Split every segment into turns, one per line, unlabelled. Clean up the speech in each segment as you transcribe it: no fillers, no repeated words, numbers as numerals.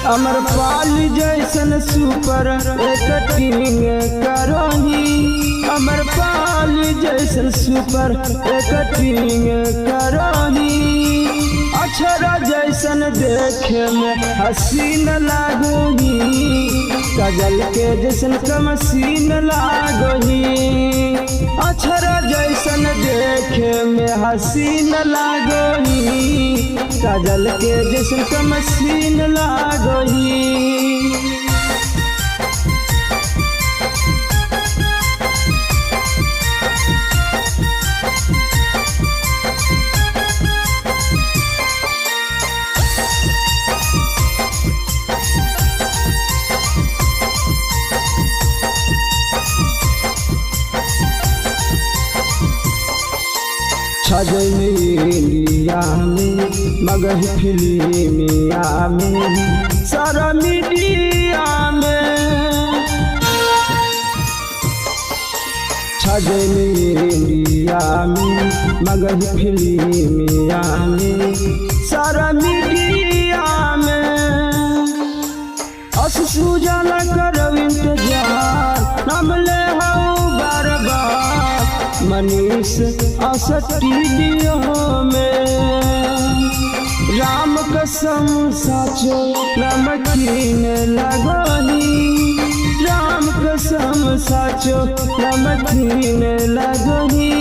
अमरपाल जैसन super acting करही, अमरपाल जैसन सुपर एक्टिंग करही। अक्षर जैसन देखे में हसीन लागोही, काजल के जैसन कमसीन लागोही। अक्षर जैसन देखे में हसीन लागोही, काजल के जैसन कमसीन लागोही। छजन इंडिया में मगह फिल्मिया में सारा मीडिया में। छजन इंडिया में मगह फिल्मिया में सारा मीडिया में। असुजाला करब इंतजार, नाम ले हूँ बार बार मनीष अस्टूडियो में। राम कसम साचो नमकीन लगोही, राम कसम साचो नमकीन लगोही।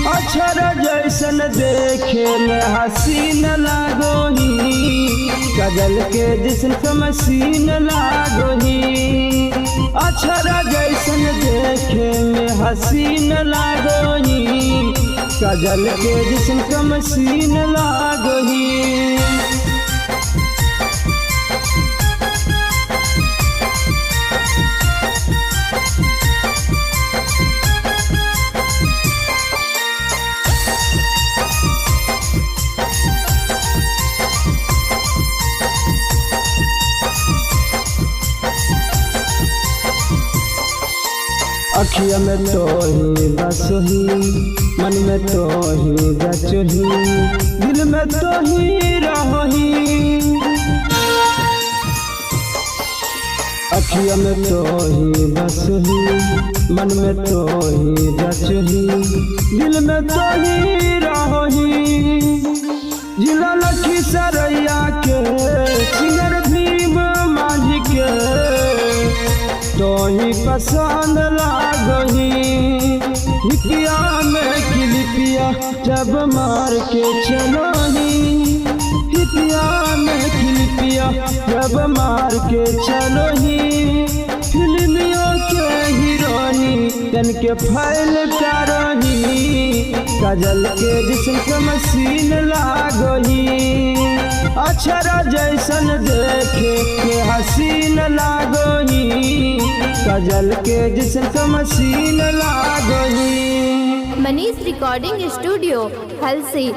अक्षर जैसन देखे में हसीन लागोही, काजल के जैसन कमसीन लागोही। अक्षर जैसन देखे में हसीन लागोही, काजल के जैसन कमसीन लागोही। अखिया में तो ही बसही, मन में तो ही रचही, दिल में तो ही रही। अखिया में तो ही बसही, मन में तो ही रचही, दिल में तो ही रही। जिला लखी सरैया के सिंगर भीम माझी के तो ही पसंद लागही। हिपिया में किलिपिया जब मार के चलोही, हिपिया में किलिपिया जब मार के चलोही। फिल्मियों के हीरोनी तन के फैल करही, काजल के जैसन कमसीन लागोही। अक्षर जैसन देखे के हसीन लागोही, काजल के जैसन कमसीन लागोही।
Manish recording studio Halsi.